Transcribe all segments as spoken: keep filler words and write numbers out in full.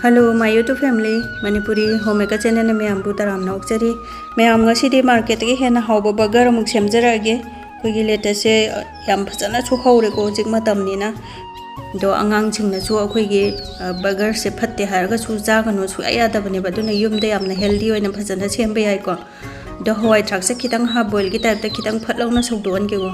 Hello, my YouTube family, Manipuri Homemaker channelꯅ ꯃꯌꯥꯝꯕꯨ ꯇꯔꯥꯝꯅ ꯑꯣꯛꯆꯔꯤ꯫ ꯃꯌꯥꯝ, ꯉꯁꯤꯗꯤ marketꯇꯒꯤ ꯍꯦꯟꯅ ꯍꯥꯎꯕ burger ꯑꯃꯨꯛ ꯁꯦꯝꯖꯔꯛꯑꯒꯦ꯫ ꯑꯩꯈꯣꯏꯒꯤ lettuceꯁꯦ ꯌꯥꯝ ꯐꯖꯅꯁꯨ ꯍꯧꯔꯦꯀꯣ ꯍꯧꯖꯤꯛ ꯃꯇꯝꯅꯤꯅ꯫ ꯑꯗꯣ ꯑꯉꯥꯡꯁꯤꯡꯅꯁꯨ ꯑꯩꯈꯣꯏꯒꯤ, ꯑ, burgerꯁꯦ ꯐꯠꯇꯦ ꯍꯥꯏꯔꯒꯁꯨ ꯆꯥꯒꯅꯨ ꯁꯨꯡꯌꯥ ꯌꯥꯗꯕꯅꯦꯕ, ꯑꯗꯨꯅ ꯌꯨꯝꯗ ꯌꯥꯝꯅ healthy ꯑꯣꯏꯅ ꯐꯖꯅ ꯁꯦꯝꯕ ꯌꯥꯏꯀꯣ꯫ ꯑꯗꯣ ꯍꯋꯥꯏ ꯊ꯭ꯔꯥꯛꯁꯦ ꯈꯤꯇꯪ half boilꯒꯤ typeꯇ ꯈꯤꯇꯪ ꯐꯠ ꯂꯥꯎꯅ ꯁꯧꯗꯣꯛꯍꯟꯒꯦꯀꯣ꯫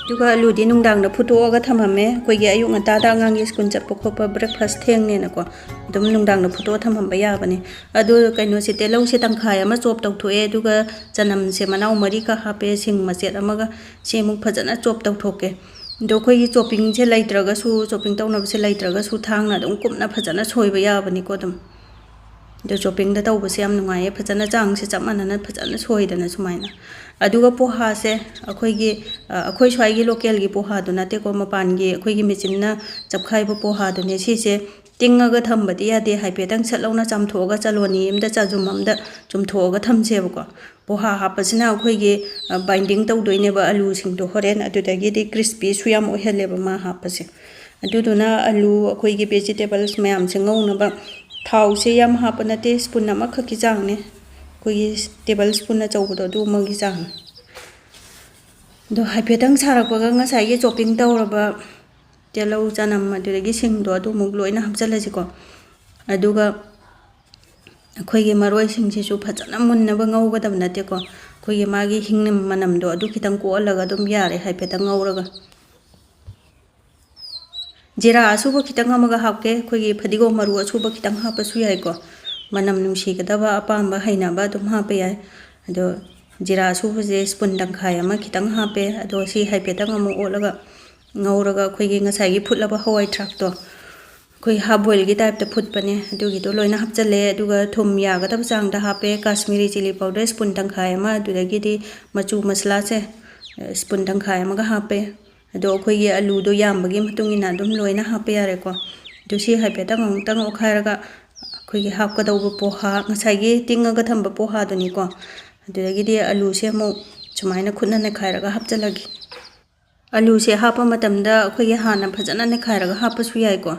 ꯑꯗꯨꯒ ꯑꯂꯨꯗꯤ ꯅꯨꯡꯗꯥꯡꯗ ꯐꯨꯠꯇꯣꯛꯑꯒ ꯊꯝꯃꯝꯃꯦ, ꯑꯩꯈꯣꯏꯒꯤ ꯑꯌꯨꯛ ꯉꯟꯇꯥꯗ ꯑꯉꯥꯡꯒꯤ school ꯆꯠꯄ ꯈꯣꯠꯄ breakfast ꯊꯦꯡꯅꯦꯅꯀꯣ, ꯑꯗꯨꯝ ꯅꯨꯡꯗꯥꯡꯗ ꯐꯨꯠꯇꯣꯛꯑ ꯊꯝꯃꯝꯕ ꯌꯥꯕꯅꯦ꯫ ꯑꯗꯨ ꯀꯩꯅꯣꯁꯦ, ꯇꯤꯜꯍꯧꯁꯦ ꯇꯪꯈꯥꯏ ꯑꯃ chop ꯇꯧꯊꯣꯛꯑꯦ, ꯑꯗꯨꯒ ꯆꯅꯝꯁꯦ ꯃꯅꯥꯎ ꯃꯔꯤꯈꯛ ꯍꯥꯞꯄꯦ, ꯁꯤꯡ ꯃꯆꯦꯠ ꯑꯃꯒ꯫ ꯁꯤ ꯑꯃꯨꯛ ꯐꯖꯅ chop ꯇꯧꯊꯣꯛꯀꯦ꯫ ꯑꯗꯣ ꯑꯩꯈꯣꯏꯒꯤ choppingꯁꯦ ꯂꯩꯇ꯭ꯔꯒꯁꯨ, chopping ꯇꯧꯅꯕꯁꯦ ꯂꯩꯇ꯭ꯔꯒꯁꯨ ꯊꯥꯡꯅ ꯑꯗꯨꯝ ꯀꯨꯞꯅ ꯐꯖꯅ ꯁꯣꯏꯕ ꯌꯥꯕꯅꯤꯀꯣ ꯑꯗꯨꯝ꯫ ꯑꯗꯣ choppingꯗ ꯇꯧꯕꯁꯦ ꯌꯥꯝ ꯅꯨꯡꯉꯥꯏꯌꯦ, ꯐꯖꯅ ꯆꯥꯡꯁꯦ ꯆꯞ ꯃꯥꯟꯅꯅ ꯐꯖꯅ ꯁꯣꯏꯗꯅ ꯁꯨꯃꯥꯏꯅ꯫ ꯑꯗꯨꯒ ꯄꯣꯍꯥꯁꯦ ꯑꯩꯈꯣꯏꯒꯤ, ꯑ, ꯑꯩꯈꯣꯏ ꯁ꯭ꯋꯥꯏꯒꯤ localꯒꯤ ꯄꯣꯍꯥꯗꯨ ꯅꯠꯇꯦꯀꯣ, ꯃꯄꯥꯟꯒꯤ ꯑꯩꯈꯣꯏꯒꯤ machineꯅ ꯆꯞꯈꯥꯏꯕ ꯄꯣꯍꯥꯗꯨꯅꯦ꯫ ꯁꯤꯁꯦ ꯇꯤꯡꯉꯒ ꯊꯝꯕꯗꯤ ꯌꯥꯗꯦ, ꯍꯥꯏꯐꯦꯠꯇꯪ ꯁꯠ ꯂꯥꯎꯅ ꯆꯥꯝꯊꯣꯛꯑꯒ ꯆꯂꯣꯅꯤ ꯑꯃꯗ, ꯆꯥꯖꯨꯝ ꯑꯃꯗ ꯆꯨꯝꯊꯣꯛꯑꯒ ꯊꯝꯁꯦꯕꯀꯣ꯫ ꯄꯣꯍꯥ ꯍꯥꯞꯄꯁꯤꯅ ꯑꯩꯈꯣꯏꯒꯤ, ꯑ, binding ꯇꯧꯗꯣꯏꯅꯦꯕ ꯑꯂꯨꯁꯤꯡꯗꯣ ꯍꯣꯔꯦꯟ, ꯑꯗꯨꯗꯒꯤꯗꯤ crispyꯁꯨ ꯌꯥꯝ ꯑꯣꯏꯍꯜꯂꯦꯕ ꯃꯥ ꯍꯥꯞꯄꯁꯦ꯫ ꯑꯗꯨꯗꯨꯅ ꯑꯂꯨ, ꯑꯩꯈꯣꯏꯒꯤ vegetables ꯃꯌꯥꯝꯁꯦ ꯉꯧꯅꯕ ꯊꯥꯎꯁꯦ ꯌꯥꯝ ꯍꯥꯞꯄ ꯅꯠꯇꯦ, spoon ꯑꯃꯈꯛꯀꯤ ꯆꯥꯡꯅꯦ, ꯑꯩꯈꯣꯏꯒꯤ table spoon ꯑꯆꯧꯕꯗꯣ ꯑꯗꯨꯃꯒꯤ ꯆꯥꯡꯅꯦ꯫ ꯑꯗꯣ ꯍꯥꯏꯐꯦꯠꯇꯪ ꯁꯥꯔꯛꯄꯒ ꯉꯁꯥꯏꯒꯤ chopping ꯇꯧꯔꯕ ꯇꯤꯜꯍꯧ, ꯆꯅꯝ, ꯑꯗꯨꯗꯒꯤ ꯁꯤꯡꯗꯣ ꯑꯗꯨꯃꯨꯛ ꯂꯣꯏꯅ ꯍꯥꯞꯆꯜꯂꯁꯤꯀꯣ꯫ ꯑꯗꯨꯒ ꯑꯩꯈꯣꯏꯒꯤ ꯃꯔꯣꯏꯁꯤꯡꯁꯤꯁꯨ ꯐꯖꯅ ꯃꯨꯟꯅꯕ ꯉꯧꯒꯗꯕ ꯅꯠꯇꯦꯀꯣ, ꯑꯩꯈꯣꯏꯒꯤ ꯃꯥꯒꯤ ꯍꯤꯡꯅ ꯃꯅꯝꯗꯣ ꯑꯗꯨ ꯈꯤꯇꯪ ꯀꯣꯛꯍꯜꯂꯒ ꯑꯗꯨꯝ ꯌꯥꯔꯦ, ꯍꯥꯏꯐꯦꯠꯇꯪ ꯉꯧꯔꯒ꯫ ꯖꯤꯔꯥ ꯑꯁꯨꯕ ꯈꯤꯇꯪ ꯑꯃꯒ ꯍꯥꯞꯀꯦ, ꯑꯩꯈꯣꯏꯒꯤ ꯐꯗꯤꯒꯣꯝ ꯃꯔꯨ ꯑꯁꯨꯕ ꯈꯤꯇꯪ ꯍꯥꯞꯄꯁꯨ ꯌꯥꯏꯀꯣ, ꯃꯅꯝ ꯅꯨꯡꯁꯤꯒꯗꯕ ꯑꯄꯥꯝꯕ ꯍꯩꯅꯕ ꯑꯗꯨꯝ ꯍꯥꯞꯄ ꯌꯥꯏ꯫ ꯑꯗꯣ ꯖꯤꯔꯥ ꯑꯁꯨꯕꯁꯦ spoon ꯇꯪꯈꯥꯏ ꯑꯃ ꯈꯤꯇꯪ ꯍꯥꯞꯄꯦ꯫ ꯑꯗꯣ ꯁꯤ ꯍꯥꯏꯐꯦꯠꯇꯪ ꯑꯃꯨꯛ ꯑꯣꯠꯂꯒ ꯉꯧꯔꯒ ꯑꯩꯈꯣꯏꯒꯤ ꯉꯁꯥꯏꯒꯤ ꯐꯨꯠꯂꯕ ꯍꯋꯥꯏ ꯊ꯭ꯔꯥꯛꯇꯣ, ꯑꯩꯈꯣꯏ half boilꯒꯤ typeꯇ ꯐꯨꯠꯄꯅꯦ, ꯑꯗꯨꯒꯤꯗꯣ ꯂꯣꯏꯅ ꯍꯥꯞꯆꯜꯂꯦ꯫ ꯑꯗꯨꯒ ꯊꯨꯝ ꯌꯥꯒꯗꯕ ꯆꯥꯡꯗ ꯍꯥꯞꯄꯦ, Kashmiri chilli powder spoon ꯇꯪꯈꯥꯏ ꯑꯃ, ꯑꯗꯨꯗꯒꯤꯗꯤ ꯃꯆꯨ ꯃꯁꯂꯥꯁꯦ, ꯑ, spoon ꯇꯪꯈꯥꯏ ꯑꯃꯒ ꯍꯥꯞꯄꯦ꯫ ꯑꯗꯣ ꯑꯩꯈꯣꯏꯒꯤ ꯑꯂꯨꯗꯣ ꯌꯥꯝꯕꯒꯤ ꯃꯇꯨꯡ ꯏꯟꯅ ꯑꯗꯨꯝ ꯂꯣꯏꯅ ꯍꯥꯞꯄ ꯌꯥꯔꯦꯀꯣ꯫ ꯑꯗꯨ ꯁꯤ ꯍꯥꯏꯐꯦꯠꯇꯪ ꯑꯃꯨꯛꯇꯪ ꯑꯣꯠꯈꯥꯏꯔꯒ ꯑꯩꯈꯣꯏꯒꯤ ꯍꯥꯞꯀꯗꯧꯕ ꯄꯣꯍꯥ, ꯉꯁꯥꯏꯒꯤ ꯇꯤꯡꯉꯒ ꯊꯝꯕ ꯄꯣꯍꯥꯗꯨꯅꯤꯀꯣ, ꯑꯗꯨꯗꯒꯤꯗꯤ ꯑꯂꯨꯁꯦ ꯑꯃꯨꯛ ꯁꯨꯃꯥꯏꯅ ꯈꯨꯠꯅ ꯅꯩꯈꯥꯏꯔꯒ ꯍꯥꯞꯆꯤꯜꯂꯒꯦ꯫ ꯑꯂꯨꯁꯦ ꯍꯥꯞꯄ ꯃꯇꯝꯗ ꯑꯩꯈꯣꯏꯒꯤ ꯍꯥꯟꯅ ꯐꯖꯅ ꯅꯩꯈꯥꯏꯔꯒ ꯍꯥꯞꯄꯁꯨ ꯌꯥꯏꯀꯣ,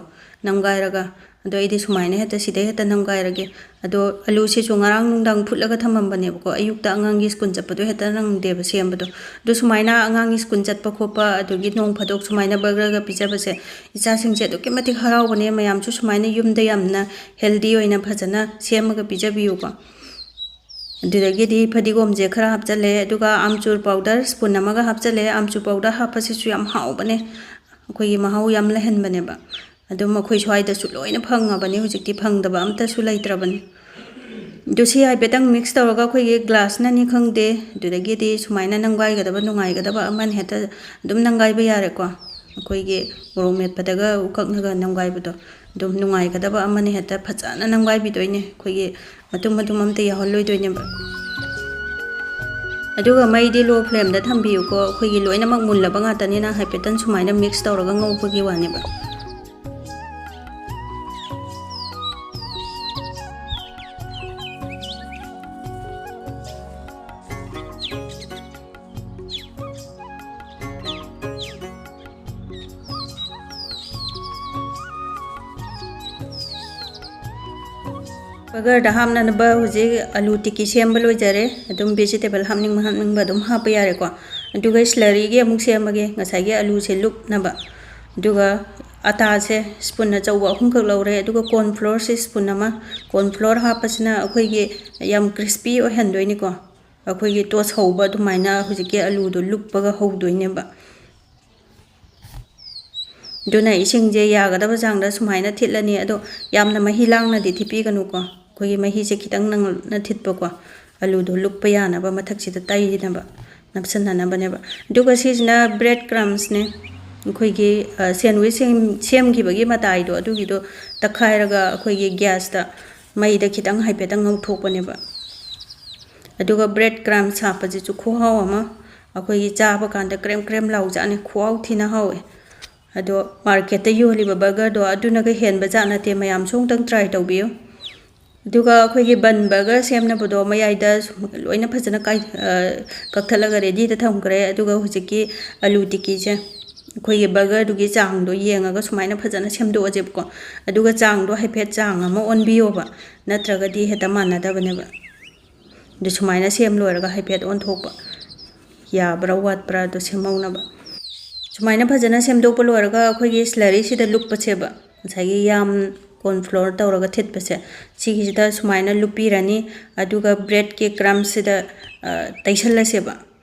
ꯅꯝꯒꯥꯏꯔꯒ꯫ ꯑꯗꯣ ꯑꯩꯗꯤ ꯁꯨꯃꯥꯏꯅ ꯍꯦꯛꯇ ꯁꯤꯗꯩ ꯍꯦꯛꯇ ꯅꯝꯒꯥꯏꯔꯒꯦ꯫ ꯑꯗꯣ ꯑꯂꯨꯁꯤꯁꯨ ꯉꯔꯥꯡ ꯅꯨꯡꯗꯥꯡ ꯐꯨꯠꯂꯒ ꯊꯝꯃꯝꯕꯅꯦꯕꯀꯣ, ꯑꯌꯨꯛꯇ ꯑꯉꯥꯡꯒꯤ ꯁ꯭ꯀꯨꯜ ꯆꯠꯄꯗꯣ ꯍꯦꯛꯇ ꯅꯪꯗꯦꯕ ꯁꯦꯝꯕꯗꯣ꯫ ꯑꯗꯣ ꯁꯨꯃꯥꯏꯅ ꯑꯉꯥꯡꯒꯤ ꯁ꯭ꯀꯨꯜ ꯆꯠꯄ ꯈꯣꯠꯄ, ꯑꯗꯨꯒꯤ ꯅꯣꯡ ꯐꯥꯗꯣꯛ ꯁꯨꯃꯥꯏꯅ ꯕꯔꯒꯔꯒ ꯄꯤꯖꯕꯁꯦ ꯏꯆꯥꯁꯤꯡꯁꯦ ꯑꯗꯨꯛꯀꯤ ꯃꯇꯤꯛ ꯍꯔꯥꯎꯕꯅꯦ꯫ ꯃꯌꯥꯝꯁꯨ ꯁꯨꯃꯥꯏꯅ ꯌꯨꯝꯗ ꯌꯥꯝꯅ ꯍꯦꯜꯗꯤ ꯑꯣꯏꯅ ꯐꯖꯅ ꯁꯦꯝꯃꯒ ꯄꯤꯖꯕꯤꯌꯨꯀꯣ꯫ ꯑꯗꯨꯗꯒꯤꯗꯤ ꯐꯗꯤꯒꯣꯝꯁꯦ ꯈꯔ ꯍꯥꯞꯆꯜꯂꯦ, ꯑꯗꯨꯒ ꯑꯥꯝꯆꯨꯔ ꯄꯥꯎꯗꯔ ꯁ꯭ꯄꯨꯟ ꯑꯃꯒ ꯍꯥꯞꯆꯜꯂꯦ꯫ ꯑꯥꯝꯆꯨꯔ ꯄꯥꯎꯗꯔ ꯍꯥꯞꯄꯁꯤꯁꯨ ꯌꯥꯝ ꯍꯥꯎꯕꯅꯦ, ꯑꯩꯈꯣꯏꯒꯤ ꯃꯍꯥꯎ ꯌꯥꯝ ꯂꯩꯍꯟꯕꯅꯦꯕ꯫ ꯑꯗꯨꯝ ꯑꯩꯈꯣꯏ ꯁ꯭ꯋꯥꯏꯗꯁꯨ ꯂꯣꯏꯅ ꯐꯪꯉꯕꯅꯤ, ꯍꯧꯖꯤꯛꯇꯤ ꯐꯪꯗꯕ ꯑꯝꯇꯁꯨ ꯂꯩꯇ꯭ꯔꯕꯅꯤ꯫ ꯑꯗꯨ ꯁꯤ ꯍꯥꯏꯐꯦꯠꯇꯪ ꯃꯤꯛꯁ ꯇꯧꯔꯒ ꯑꯩꯈꯣꯏꯒꯤ ꯒ꯭ꯂꯥꯁꯅꯅꯤ ꯈꯪꯗꯦ, ꯑꯗꯨꯗꯒꯤꯗꯤ ꯁꯨꯃꯥꯏꯅ ꯅꯝꯒꯥꯏꯒꯗꯕ ꯅꯨꯡꯉꯥꯏꯒꯗꯕ ꯑꯃꯅ ꯍꯦꯛꯇ ꯑꯗꯨꯝ ꯅꯝꯒꯥꯏꯕ ꯌꯥꯔꯦꯀꯣ꯫ ꯑꯩꯈꯣꯏꯒꯤ ꯃꯣꯔꯣꯛ ꯃꯦꯠꯄꯗꯒ ꯎꯀꯛꯅꯒ ꯅꯝꯒꯥꯏꯕꯗꯣ ꯑꯗꯨꯝ ꯅꯨꯡꯉꯥꯏꯒꯗꯕ ꯑꯃꯅ ꯍꯦꯛꯇ ꯐꯖꯅ ꯅꯝꯒꯥꯏꯕꯤꯗꯣꯏꯅꯦ꯫ ꯑꯩꯈꯣꯏꯒꯤ ꯃꯇꯨꯝ ꯃꯇꯨꯝ ꯑꯝꯇ ꯌꯥꯎꯍꯜꯂꯣꯏꯗꯣꯏꯅꯦꯕ꯫ ꯑꯗꯨꯒ ꯃꯩꯗꯤ ꯂꯣ ꯐ꯭ꯂꯦꯝꯗ ꯊꯝꯕꯤꯌꯨꯀꯣ꯫ ꯑꯩꯈꯣꯏꯒꯤ ꯂꯣꯏꯅꯃꯛ ꯃꯨꯜꯂꯕ ꯉꯥꯛꯇꯅꯤꯅ ꯍꯥꯏꯐꯦꯠꯇꯪ ꯁꯨꯃꯥꯏꯅ ꯃꯤꯛꯁ ꯇꯧꯔꯒ ꯉꯧꯕꯒꯤ ꯋꯥꯅꯦꯕ꯫ ꯕꯔꯒꯔꯗ ꯍꯥꯞꯅꯅꯕ ꯍꯧꯖꯤꯛ ꯑꯂꯨ ꯇꯤꯛꯀꯤ ꯁꯦꯝꯕ ꯂꯣꯏꯖꯔꯦ꯫ ꯑꯗꯨꯝ ꯚꯦꯖꯤꯇꯦꯕꯜ ꯍꯥꯞꯅꯤꯡꯕ ꯍꯥꯞꯅꯤꯡꯕ ꯑꯗꯨꯝ ꯍꯥꯞꯄ ꯌꯥꯔꯦꯀꯣ꯫ ꯑꯗꯨꯒ ꯁ꯭ꯂꯔꯤꯒꯤ ꯑꯃꯨꯛ ꯁꯦꯝꯃꯒꯦ, ꯉꯁꯥꯏꯒꯤ ꯑꯂꯨꯁꯦ ꯂꯨꯞꯅꯕ꯫ ꯑꯗꯨꯒ ꯑꯇꯥꯁꯦ ꯁ꯭ꯄꯨꯟ ꯑꯆꯧꯕ ꯑꯍꯨꯝꯈꯛ ꯂꯧꯔꯦ, ꯑꯗꯨꯒ ꯀꯣꯔꯟ ꯐ꯭ꯂꯣꯔꯁꯦ ꯁ꯭ꯄꯨꯟ ꯑꯃ꯫ ꯀꯣꯔꯟ ꯐ꯭ꯂꯣꯔ ꯍꯥꯞꯄꯁꯤꯅ ꯑꯩꯈꯣꯏꯒꯤ ꯌꯥꯝ ꯀ꯭ꯔꯤꯁꯄꯤ ꯑꯣꯏꯍꯟꯗꯣꯏꯅꯤꯀꯣ꯫ ꯑꯩꯈꯣꯏꯒꯤ ꯇꯣꯁ ꯍꯧꯕ ꯑꯗꯨꯃꯥꯏꯅ ꯍꯧꯖꯤꯛꯀꯤ ꯑꯂꯨꯗꯣ ꯂꯨꯞꯄꯒ ꯍꯧꯗꯣꯏꯅꯦꯕ꯫ ꯑꯗꯨꯅ ꯏꯁꯤꯡꯁꯦ ꯌꯥꯒꯗꯕ ꯆꯥꯡꯗ ꯁꯨꯃꯥꯏꯅ ꯊꯤꯠꯂꯅꯤ꯫ ꯑꯗꯣ ꯌꯥꯝꯅ ꯃꯍꯤ ꯂꯥꯡꯅꯗꯤ ꯊꯤꯠꯄꯤꯒꯅꯨꯀꯣ꯫ ꯑꯩꯈꯣꯏꯒꯤ ꯃꯍꯤꯁꯦ ꯈꯤꯇꯪ ꯅꯪꯅ ꯊꯤꯠꯄꯀꯣ, ꯑꯂꯨꯗꯣ ꯂꯨꯞꯄ ꯌꯥꯅꯕ, ꯃꯊꯛꯁꯤꯗ ꯇꯩꯅꯕ, ꯅꯞꯁꯤꯟꯅꯅꯕꯅꯦꯕ꯫ ꯑꯗꯨꯒ ꯁꯤꯁꯤꯅ ꯕ꯭ꯔꯦꯗ ꯀ꯭ꯔꯝꯁꯅꯦ꯫ ꯑꯩꯈꯣꯏꯒꯤ, ꯑ, ꯁꯦꯟꯋꯤꯁ ꯁꯦꯝ-, ꯁꯦꯝꯈꯤꯕꯒꯤ ꯃꯇꯥꯏꯗꯣ ꯑꯗꯨꯒꯤꯗꯣ ꯇꯛꯈꯥꯏꯔꯒ ꯑꯩꯈꯣꯏꯒꯤ ꯒ꯭ꯌꯥꯁꯇ ꯃꯩꯗ ꯈꯤꯇꯪ ꯍꯥꯏꯐꯦꯠꯇꯪ ꯉꯧꯊꯣꯛꯄꯅꯦꯕ꯫ ꯑꯗꯨꯒ ꯕ꯭ꯔꯦꯗ ꯀ꯭ꯔꯝꯁ ꯍꯥꯞꯄꯁꯤꯁꯨ ꯈꯨꯍꯥꯎ ꯑꯃ, ꯑꯩꯈꯣꯏꯒꯤ ꯆꯥꯕ ꯀꯥꯟꯗ ꯀ꯭ꯔꯦꯝ ꯀ꯭ꯔꯦꯝ ꯂꯥꯎꯖꯥꯠꯅꯤ, ꯈꯨꯍꯥꯎ ꯊꯤꯅ ꯍꯥꯎꯋꯦ꯫ ꯑꯗꯣ ꯃꯥꯔꯀꯦꯠꯇ ꯌꯣꯜꯂꯤꯕ ꯕꯔꯒꯔꯗꯣ ꯑꯗꯨꯅꯒ ꯍꯦꯟꯕ ꯖꯥꯠ ꯅꯠꯇꯦ, ꯃꯌꯥꯝꯁꯨ ꯑꯃꯨꯛꯇꯪ ꯇ꯭ꯔꯥꯏ ꯇꯧꯕꯤꯌꯨ꯫ ꯑꯗꯨꯒ ꯑꯩꯈꯣꯏꯒꯤ ꯕꯟ ꯕꯔꯒꯔ ꯁꯦꯝꯅꯕꯗꯣ ꯃꯌꯥꯏꯗ ꯁꯨꯝ ꯂꯣꯏꯅ ꯐꯖꯅ ꯀꯥꯏ-, ꯑ, ꯀꯛꯊꯠꯂꯒ ꯔꯦꯗꯤꯗ ꯊꯝꯈ꯭ꯔꯦ꯫ ꯑꯗꯨꯒ ꯍꯧꯖꯤꯛꯀꯤ ꯑꯂꯨ ꯇꯤꯛꯀꯤꯁꯦ ꯑꯩꯈꯣꯏꯒꯤ ꯕꯔꯒꯔꯗꯨꯒꯤ ꯆꯥꯡꯗꯣ ꯌꯦꯡꯉꯒ ꯁꯨꯃꯥꯏꯅ ꯐꯖꯅ ꯁꯦꯝꯗꯣꯛꯑꯁꯦꯕꯀꯣ꯫ ꯑꯗꯨꯒ ꯆꯥꯡꯗꯣ ꯍꯥꯏꯐꯦꯠ ꯆꯥꯡ ꯑꯃ ꯑꯣꯟꯕꯤꯌꯣꯕ, ꯅꯠꯇ꯭ꯔꯒꯗꯤ ꯍꯦꯛꯇ ꯃꯥꯟꯅꯗꯕꯅꯦꯕ꯫ ꯑꯗꯨ ꯁꯨꯃꯥꯏꯅ ꯁꯦꯝ ꯂꯣꯏꯔꯒ ꯍꯥꯏꯐꯦꯠ ꯑꯣꯟꯊꯣꯛꯄ, ꯌꯥꯕ꯭ꯔꯥ ꯋꯥꯠꯄ꯭ꯔꯥ ꯑꯗꯨ ꯁꯦꯝꯍꯧꯅꯕ꯫ ꯁꯨꯃꯥꯏꯅ ꯐꯖꯅ ꯁꯦꯝꯗꯣꯛꯄ ꯂꯣꯏꯔꯒ ꯑꯩꯈꯣꯏꯒꯤ ꯁ꯭ꯂꯔꯤꯁꯤꯗ ꯂꯨꯞꯄꯁꯦꯕ, ꯉꯁꯥꯏꯒꯤ ꯌꯥꯝ ꯀꯣꯔꯟꯐ꯭ꯂꯣꯔ ꯇꯧꯔꯒ ꯊꯤꯠꯄꯁꯦ, ꯁꯤꯒꯤꯁꯤꯗ ꯁꯨꯃꯥꯏꯅ ꯂꯨꯞꯄꯤꯔꯅꯤ꯫ ꯑꯗꯨꯒ ꯕ꯭ꯔꯦꯗꯀꯤ ꯀ꯭ꯔꯝꯁꯤꯗ, ꯑ, ꯇꯩꯁꯜꯂꯁꯦꯕ꯫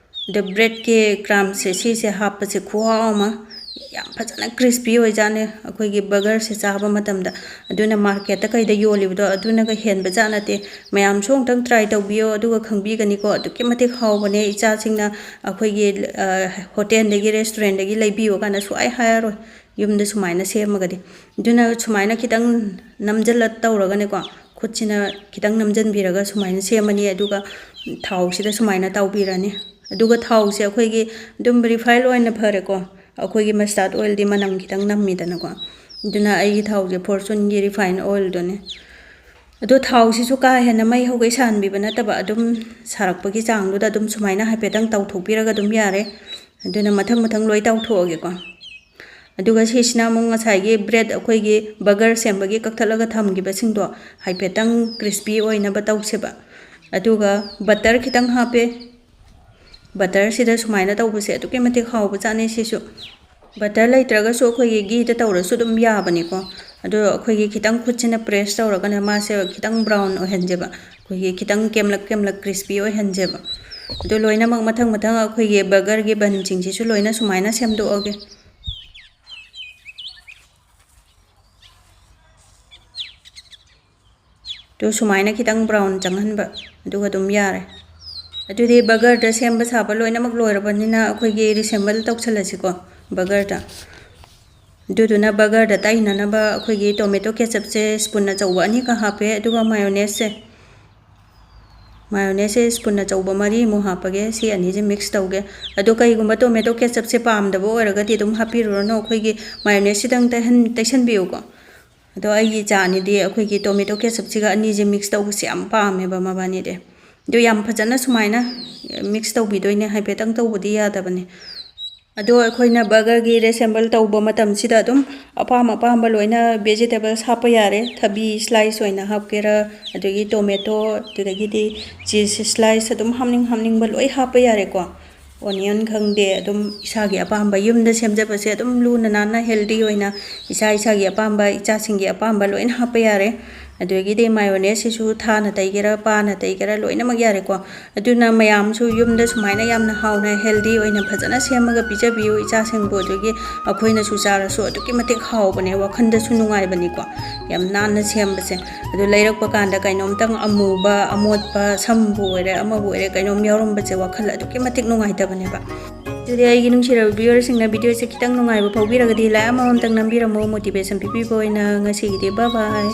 ꯑꯗ ꯕ꯭ꯔꯦꯗꯀꯤ ꯀ꯭ꯔꯝꯁꯦ ꯁꯤꯁꯦ ꯍꯥꯞꯄꯁꯦ ꯈꯨꯍꯥꯎ ꯑꯃ, ꯌꯥꯝ ꯐꯖꯅ ꯀ꯭ꯔꯤꯁꯄꯤ ꯑꯣꯏꯖꯥꯠꯅꯦ ꯑꯩꯈꯣꯏꯒꯤ ꯕꯔꯒꯔꯁꯦ ꯆꯥꯕ ꯃꯇꯝꯗ꯫ ꯑꯗꯨꯅ ꯃꯥꯔꯀꯦꯠꯇ ꯀꯩꯗ ꯌꯣꯜꯂꯤꯕꯗꯣ ꯑꯗꯨꯅꯒ ꯍꯦꯟꯕ ꯖꯥꯠ ꯅꯠꯇꯦ꯫ ꯃꯌꯥꯝꯁꯨ ꯑꯃꯨꯛꯇꯪ ꯇ꯭ꯔꯥꯏ ꯇꯧꯕꯤꯌꯣ, ꯑꯗꯨꯒ ꯈꯪꯕꯤꯒꯅꯤꯀꯣ, ꯑꯗꯨꯛꯀꯤ ꯃꯇꯤꯛ ꯍꯥꯎꯕꯅꯦ꯫ ꯏꯆꯥꯁꯤꯡꯅ ꯑꯩꯈꯣꯏꯒꯤ, ꯑ, ꯍꯣꯇꯦꯜꯗꯒꯤ, ꯔꯦꯁꯇꯨꯔꯦꯟꯗꯒꯤ ꯂꯩꯕꯤꯌꯣ ꯀꯥꯏꯅ ꯁꯨꯛꯍꯥꯏ ꯍꯥꯏꯔꯔꯣꯏ, ꯌꯨꯝꯗ ꯁꯨꯃꯥꯏꯅ ꯁꯦꯝꯃꯒꯗꯤ꯫ ꯑꯗꯨꯅ ꯁꯨꯃꯥꯏꯅ ꯈꯤꯇꯪ ꯅꯝꯖꯜꯂ ꯇꯧꯔꯒꯅꯦꯀꯣ, ꯈꯨꯠꯁꯤꯅ ꯈꯤꯇꯪ ꯅꯝꯖꯟꯕꯤꯔꯒ ꯁꯨꯃꯥꯏꯅ ꯁꯦꯝꯃꯅꯤ꯫ ꯑꯗꯨꯒ ꯊꯥꯎꯁꯤꯗ ꯁꯨꯃꯥꯏꯅ ꯇꯥꯎꯕꯤꯔꯅꯤ꯫ ꯑꯗꯨꯒ ꯊꯥꯎꯁꯦ ꯑꯩꯈꯣꯏꯒꯤ ꯑꯗꯨꯝ ꯔꯤꯐꯥꯏꯟ ꯑꯣꯏꯅ ꯐꯔꯦꯀꯣ꯫ ꯑꯩꯈꯣꯏꯒꯤ ꯃꯁꯇꯥꯔꯗ ꯑꯣꯏꯜꯗꯤ ꯃꯅꯝ ꯈꯤꯇꯪ ꯅꯝꯃꯤꯗꯅꯀꯣ꯫ ꯑꯗꯨꯅ ꯑꯩꯒꯤ ꯊꯥꯎꯁꯦ ꯐꯣꯔꯆꯨꯟꯒꯤ ꯔꯤꯐꯥꯏꯟ ꯑꯣꯏꯜꯗꯨꯅꯦ꯫ ꯑꯗꯣ ꯊꯥꯎꯁꯤꯁꯨ ꯀꯥ ꯍꯦꯟꯅ ꯃꯩ ꯍꯧꯒꯩ ꯁꯥꯍꯟꯕꯤꯕ ꯅꯠꯇꯕ, ꯑꯗꯨꯝ ꯁꯥꯔꯛꯄꯒꯤ ꯆꯥꯡꯗꯨꯗ ꯑꯗꯨꯝ ꯁꯨꯃꯥꯏꯅ ꯍꯥꯏꯐꯦꯠꯇꯪ ꯇꯥꯎꯊꯣꯛꯄꯤꯔꯒ ꯑꯗꯨꯝ ꯌꯥꯔꯦ꯫ ꯑꯗꯨꯅ ꯃꯊꯪ ꯃꯊꯪ ꯂꯣꯏ ꯇꯥꯎꯊꯣꯛꯑꯒꯦꯀꯣ꯫ ꯑꯗꯨꯒ ꯁꯤꯁꯤꯅ ꯑꯃꯨꯛ ꯉꯁꯥꯏꯒꯤ ꯕ꯭ꯔꯦꯗ ꯑꯩꯈꯣꯏꯒꯤ ꯕꯔꯒꯔ ꯁꯦꯝꯕꯒꯤ ꯀꯛꯊꯠꯂꯒ ꯊꯝꯈꯤꯕꯁꯤꯡꯗꯣ ꯍꯥꯏꯐꯦꯠꯇꯪ ꯀ꯭ꯔꯤꯁꯄꯤ ꯑꯣꯏꯅꯕ ꯇꯧꯁꯦꯕ꯫ ꯑꯗꯨꯒ ꯕꯇꯔ ꯈꯤꯇꯪ ꯍꯥꯞꯄꯦ꯫ ꯕꯇꯔꯁꯤꯗ ꯁꯨꯃꯥꯏꯅ ꯇꯧꯕꯁꯦ ꯑꯗꯨꯛꯀꯤ ꯃꯇꯤꯛ ꯍꯥꯎꯕꯖꯥꯠꯅꯤ ꯁꯤꯁꯨ꯫ ꯕꯇꯔ ꯂꯩꯇ꯭ꯔꯒꯁꯨ ꯑꯩꯈꯣꯏꯒꯤ ꯘꯤꯗ ꯇꯧꯔꯁꯨ ꯑꯗꯨꯝ ꯌꯥꯕꯅꯤꯀꯣ꯫ ꯑꯗꯣ ꯑꯩꯈꯣꯏꯒꯤ ꯈꯤꯇꯪ ꯈꯨꯠꯁꯤꯅ ꯄ꯭ꯔꯦꯁ ꯇꯧꯔꯒꯅꯦ ꯃꯥꯁꯦ ꯈꯤꯇꯪ ꯕ꯭ꯔꯥꯎꯟ ꯑꯣꯏꯍꯟꯁꯦꯕ꯫ ꯑꯩꯈꯣꯏꯒꯤ ꯈꯤꯇꯪ ꯀꯦꯝꯂꯛ ꯀꯦꯝꯂꯛ ꯀ꯭ꯔꯤꯁꯄꯤ ꯑꯣꯏꯍꯟꯁꯦꯕ꯫ ꯑꯗꯣ ꯂꯣꯏꯅꯃꯛ ꯃꯊꯪ ꯃꯊꯪ ꯑꯩꯈꯣꯏꯒꯤ ꯕꯔꯒꯔꯒꯤ ꯕꯟꯁꯤꯡꯁꯤꯁꯨ ꯂꯣꯏꯅ ꯁꯨꯃꯥꯏꯅ ꯁꯦꯝꯗꯣꯛꯑꯒꯦ꯫ ꯑꯗꯨ ꯁꯨꯃꯥꯏꯅ ꯈꯤꯇꯪ ꯕ꯭ꯔꯥꯎꯟ ꯆꯪꯍꯟꯕ, ꯑꯗꯨꯒ ꯑꯗꯨꯝ ꯌꯥꯔꯦ꯫ ꯑꯗꯨꯗꯤ ꯕꯔꯒꯔꯗ ꯁꯦꯝꯕ ꯁꯥꯕ ꯂꯣꯏꯅꯃꯛ ꯂꯣꯏꯔꯕꯅꯤꯅ ꯑꯩꯈꯣꯏꯒꯤ ꯔꯤꯁꯦꯝꯕꯜ ꯇꯧꯁꯜꯂꯁꯤꯀꯣ ꯕꯔꯒꯔꯗ꯫ ꯑꯗꯨꯗꯨꯅ ꯕꯔꯒꯔꯗ ꯇꯩꯅꯅꯕ ꯑꯩꯈꯣꯏꯒꯤ ꯇꯣꯃꯦꯇꯣ ꯀꯦꯆꯞꯁꯦ ꯁ꯭ꯄꯨꯟ ꯑꯆꯧꯕ ꯑꯅꯤꯈꯛ ꯍꯥꯞꯄꯦ, ꯑꯗꯨꯒ ꯃꯥꯌꯣꯅꯦꯁꯁꯦ, ꯃꯥꯌꯣꯅꯦꯁꯁꯦ ꯁ꯭ꯄꯨꯟ ꯑꯆꯧꯕ ꯃꯔꯤꯃꯨꯛ ꯍꯥꯞꯄꯒꯦ꯫ ꯁꯤ ꯑꯅꯤꯁꯦ ꯃꯤꯛꯁ ꯇꯧꯒꯦ꯫ ꯑꯗꯣ ꯀꯩꯒꯨꯝꯕ ꯇꯣꯃꯦꯇꯣ ꯀꯦꯆꯞꯁꯦ ꯄꯥꯝꯗꯕ ꯑꯣꯏꯔꯒꯗꯤ ꯑꯗꯨꯝ ꯍꯥꯞꯄꯤꯔꯨꯔꯅꯨ, ꯑꯩꯈꯣꯏꯒꯤ ꯃꯥꯌꯣꯅꯦꯁꯁꯤꯗꯪ ꯇꯩꯍꯟ-, ꯇꯩꯁꯟꯕꯤꯌꯨꯀꯣ꯫ ꯑꯗꯣ ꯑꯩꯒꯤ ꯏꯆꯥ ꯑꯅꯤꯗꯤ ꯑꯩꯈꯣꯏꯒꯤ ꯇꯣꯃꯦꯇꯣ ꯀꯦꯆꯞꯁꯤꯒ ꯑꯅꯤꯁꯦ ꯃꯤꯛꯁ ꯇꯧꯕꯁꯦ ꯌꯥꯝ ꯄꯥꯝꯃꯦꯕ ꯃꯕꯥꯅꯤꯗꯤ꯫ ꯑꯗꯣ ꯌꯥꯝ ꯐꯖꯅ ꯁꯨꯃꯥꯏꯅ ꯃꯤꯛꯁ ꯇꯧꯕꯤꯗꯣꯏꯅꯦ, ꯍꯥꯏꯐꯦꯠꯇꯪ ꯇꯧꯕꯗꯤ ꯌꯥꯗꯕꯅꯦ꯫ ꯑꯗꯣ ꯑꯩꯈꯣꯏꯅ ꯕꯔꯒꯔꯒꯤ ꯔꯤꯑꯦꯁꯦꯝꯕꯜ ꯇꯧꯕ ꯃꯇꯝꯁꯤꯗ ꯑꯗꯨꯝ ꯑꯄꯥꯝ ꯑꯄꯥꯝꯕ ꯂꯣꯏꯅ ꯚꯦꯖꯤꯇꯦꯕꯜꯁ ꯍꯥꯞꯄ ꯌꯥꯔꯦ꯫ ꯊꯕꯤ ꯁ꯭ꯂꯥꯏꯁ ꯑꯣꯏꯅ ꯍꯥꯞꯀꯦꯔꯥ, ꯑꯗꯒꯤ ꯇꯣꯃꯦꯇꯣ, ꯑꯗꯨꯗꯒꯤꯗꯤ ꯆꯤꯁ ꯁ꯭ꯂꯥꯏꯁ, ꯑꯗꯨꯝ ꯍꯥꯞꯅꯤꯡ ꯍꯥꯞꯅꯤꯡꯕ ꯂꯣꯏ ꯍꯥꯞꯄ ꯌꯥꯔꯦꯀꯣ꯫ ꯑꯣꯅꯤꯌꯟ ꯈꯪꯗꯦ, ꯑꯗꯨꯝ ꯏꯁꯥꯒꯤ ꯑꯄꯥꯝꯕ, ꯌꯨꯝꯗ ꯁꯦꯝꯖꯕꯁꯦ ꯑꯗꯨꯝ ꯂꯨꯅ ꯅꯥꯟꯅ ꯍꯦꯜꯗꯤ ꯑꯣꯏꯅ ꯏꯁꯥ ꯏꯁꯥꯒꯤ ꯑꯄꯥꯝꯕ, ꯏꯆꯥꯁꯤꯡꯒꯤ ꯑꯄꯥꯝꯕ ꯂꯣꯏꯅ ꯍꯥꯞꯄ ꯌꯥꯔꯦ꯫ ꯑꯗꯨꯗꯒꯤꯗꯤ ꯃꯥꯏꯑꯣꯅꯦꯁꯁꯤꯁꯨ ꯊꯥꯅ ꯇꯩꯒꯦꯔꯥ, ꯄꯥꯅ ꯇꯩꯒꯦꯔꯥ, ꯂꯣꯏꯅꯃꯛ ꯌꯥꯔꯦꯀꯣ꯫ ꯑꯗꯨꯅ ꯃꯌꯥꯝꯁꯨ ꯌꯨꯝꯗ ꯁꯨꯃꯥꯏꯅ ꯌꯥꯝꯅ ꯍꯥꯎꯅ ꯍꯦꯜꯗꯤ ꯑꯣꯏꯅ ꯐꯖꯅ ꯁꯦꯝꯃꯒ ꯄꯤꯖꯕꯤꯌꯨ ꯏꯆꯥꯁꯤꯡꯕꯨ꯫ ꯑꯗꯨꯒꯤ ꯑꯩꯈꯣꯏꯅꯁꯨ ꯆꯥꯔꯁꯨ ꯑꯗꯨꯛꯀꯤ ꯃꯇꯤꯛ ꯍꯥꯎꯕꯅꯦ, ꯋꯥꯈꯜꯗꯁꯨ ꯅꯨꯡꯉꯥꯏꯕꯅꯤꯀꯣ ꯌꯥꯝ ꯅꯥꯟꯅ ꯁꯦꯝꯕꯁꯦ꯫ ꯑꯗꯨ ꯂꯩꯔꯛꯄ ꯀꯥꯟꯗ ꯀꯩꯅꯣꯝꯇꯪ ꯑꯃꯨꯕ, ꯑꯃꯣꯠꯄ, ꯁꯝꯕꯨ ꯑꯣꯏꯔꯦ, ꯑꯃꯕꯨ ꯑꯣꯏꯔꯦ, ꯀꯩꯅꯣꯝ ꯌꯥꯎꯔꯝꯕꯁꯦ ꯋꯥꯈꯜ ꯑꯗꯨꯛꯀꯤ ꯃꯇꯤꯛ ꯅꯨꯡꯉꯥꯏꯇꯕꯅꯦꯕ꯫ ꯑꯗꯨꯗꯤ ꯑꯩꯒꯤ ꯅꯨꯡꯁꯤꯔꯕ ꯚꯤꯌꯨꯋꯔꯁꯤꯡꯅ ꯚꯤꯗꯤꯑꯣꯁꯦ ꯈꯤꯇꯪ ꯅꯨꯡꯉꯥꯏꯕ ꯐꯥꯎꯕꯤꯔꯒꯗꯤ ꯂꯥꯏꯛ ꯑꯃꯃꯝꯇꯪ ꯅꯝꯕꯤꯔꯝꯃꯣ, ꯃꯣꯇꯤꯚꯦꯁꯟ ꯄꯤꯕꯤꯕ ꯑꯣꯏꯅ꯫ ꯉꯁꯤꯒꯤꯗꯤ ꯕꯥꯏ ꯕꯥꯏ꯫